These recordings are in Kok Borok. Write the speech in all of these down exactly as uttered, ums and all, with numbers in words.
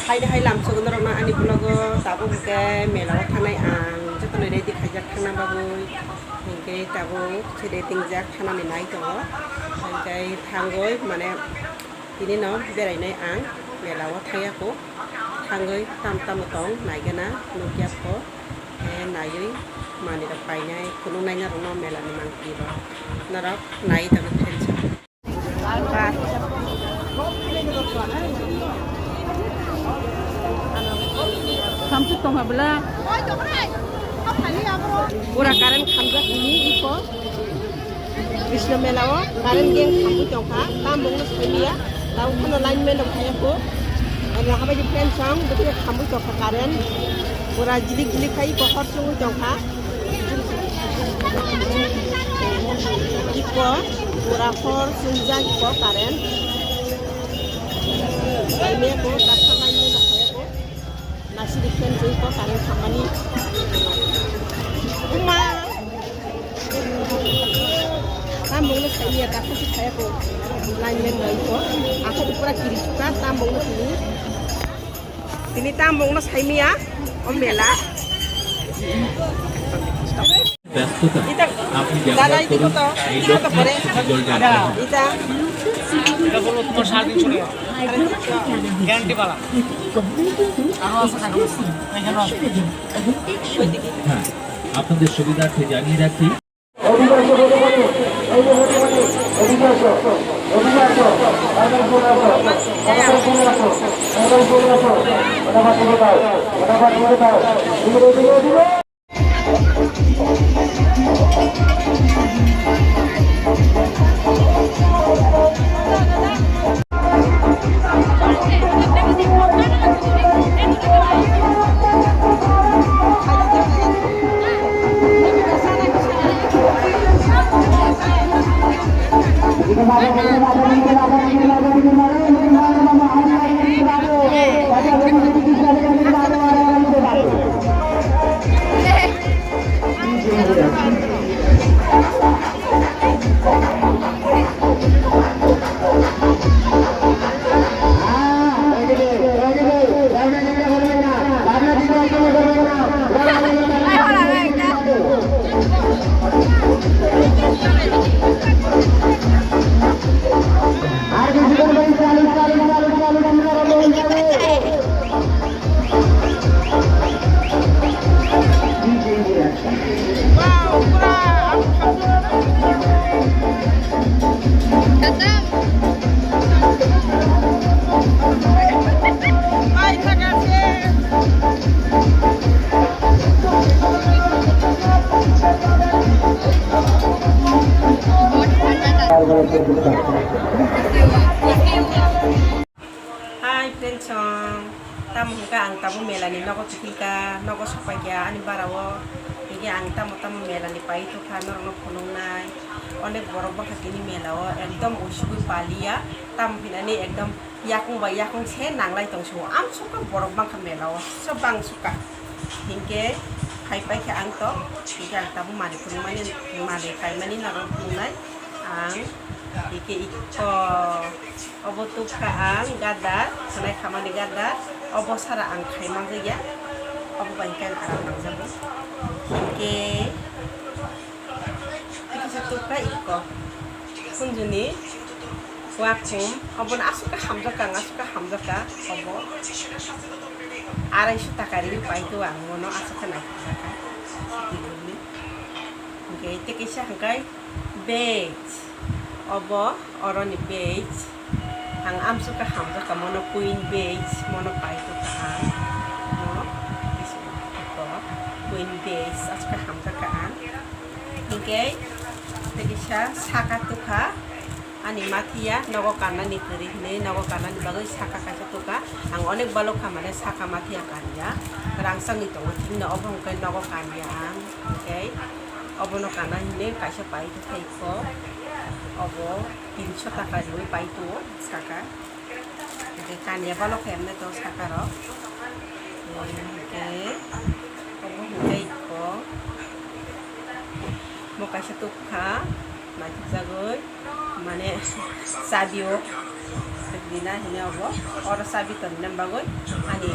Haide hai lamsogo norokno ani vlog o tabuk hwnkhe mela o thangnai ang jotono ready khaijak thangna bagwi, hinkhe tabuk se ready wngjak thanani nai tongo, hinkhe thangwi mane tini no berainai ang mela o thangya kho, thangwi tam tamo tong naigana nukya kho, eh, naiwi manwi rok painai phunuknai norokno mela ni mangpili rok norok nai tongwi friends. Samsung tongha bwla. Pura current khamjak tini iko. Krishna mela o current gang khamwi tongkha. Tam bongno saimia. Tau kheno lineman rok phaiya kho. Ano habai di friend song bwkhe khamwi tongkha current. Pura jilik jilik khai iko hor chungwi tongkha. Iko pura hor chungjak iko current. Laimia ko daksa laimia no kaya ko. Nasi di fan jui ko current khamani. Uma. Tam bongno saimia daksa si kaya ko. Laimia no iko. Ako pura kiri suka tam bongno tini. Tini tam bongno saimia o mela. ব্যস্ততা। Ita, আপনি ব্যবহার dada, iti করুন। Koto, এই iti koto লক্ষ্যে pore. Ita. এটা বলবো তোমার সারা দিন চলে যাবে। গ্যারান্টি পালা। আরো আছে টাকা পয়সা। এখানে আছে। হ্যাঁ, আপনাদের সুবিধার্থে জানিয়ে রাখি। Hai friends song, tamo hwnkha ang tabuk mela ni nogo kiphilka, nogo sopaikha ani bara o, hwnkhe ang tamo tamo mela ni pai tongkha norokno phunuknai, onek borok bwkha tini mela o ekdom uisugwi paliya, tamo hinani ekdom yakung bai yakung se nanglai tong sio, amsukha borok bangkha mela o, sob bang sukha, hinkhe phai paikha ang to, hinkhe ang tabuk manwi phunukmani, manwi paimani norokno phunuknai ang, hinkhe iko. Obo tukha ang gadar, khwnai khamani gadar. Obo sara ang khai manjakya. Obo bai khe ang aram nangjago. Hinkhe, kisa tukha ikko. Khunjuni wakhum. Obono aswk khe hamjakka, ang aswk khe hamjakka. Obo arai so taka riwi paito ang bono aswk khe naithok jakha. Hinkhe tei kisa hwnkhe. Beige. Obo oroni beige. Ang amsukha hamjakha mono queen beige, mono paitokha ang. No, ito queen beige, asukha hamjakha ang. Hinkhe, tei kisa saka tukha. Ani mathiya nogo kannani kwrwi hinwi, nogo kannani bagwi saka kaisa tukha. Ang onek balokha mane saka mathiya kanya. Rangchakni tongo thikno, obo hwnkhe nogo kanya ang. Hinkhe, Obono kana hinwi kaisa pai khe thaikho. Obo tinso taka riwi pai tongo saka. Hwnkhe kanya balok khe emne to saka rok. Hwnkhe obo hwnkhe ikko. Mo kaisa tukha naithokjagwi mane chabi o. Na hini obo, oro chabi tongna bagwi ani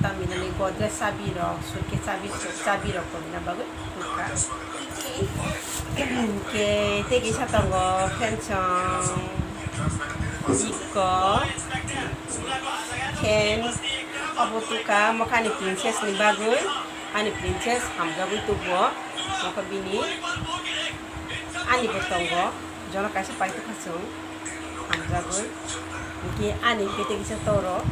tamni hwnwi Godrej chabi rok, suitcase chabi, chabi rok tongna bagwi tukha. Ke tei kisa tongo, fan song, iko, fan, obo tukha, mokani princess ni bagwi, ani princess hamjagwi tubuo, mokha bini, ani bo tongo, jono kaisa pai tukha chwng. Hamjagwi. Hwnkhe ani kete kisa toro.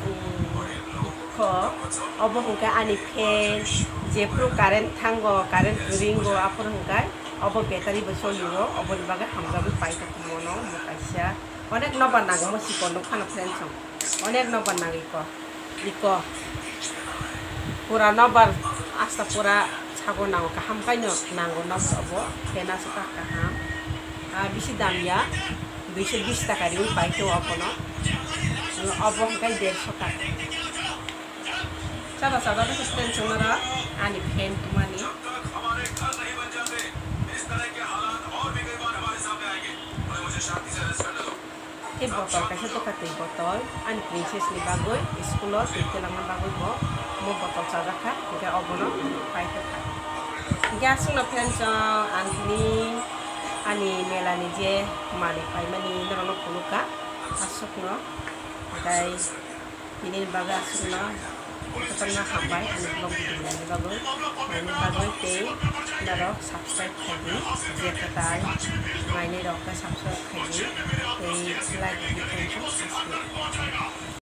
Hmm, kho, obo hwnkhe ani fan, jephru current thango, current ringo, aphuru hwnkhe obo battery bo cholio, oboni bagwi hamjagwi paitokma no omo kaisa. Onek nobar nango mo sikon nukphano fan song. Onek nobar nangwi ko. Iko. Pura nobar asta pura sago nango, kaham kaino nango nobar obo. Fan aswk kaham. Ah, bisi dam ya. Duiso bis taka riwi pai khe obono. Obo hwnkhe derso taka. Chaba chaba khe fan chwnaro ani fan tumani. Tei botol kaisa doka twi botol ani princess ni bagwi school o twi twlangna bagwi bo mo botol chajak kha, hwnkhe obono pai tongkha. Hwnkhe aswkno friends, ang tini ani mela ni je manwi paimani norokno phunukha aswkno, hwnkhe tini bagwi aswkno. Jotono hambai ani vlog video naini bagwi, naini bagwi tei norok subscribe khaidi, je kwtal nainai rok khe subscribe khaidi tei like di khaidi.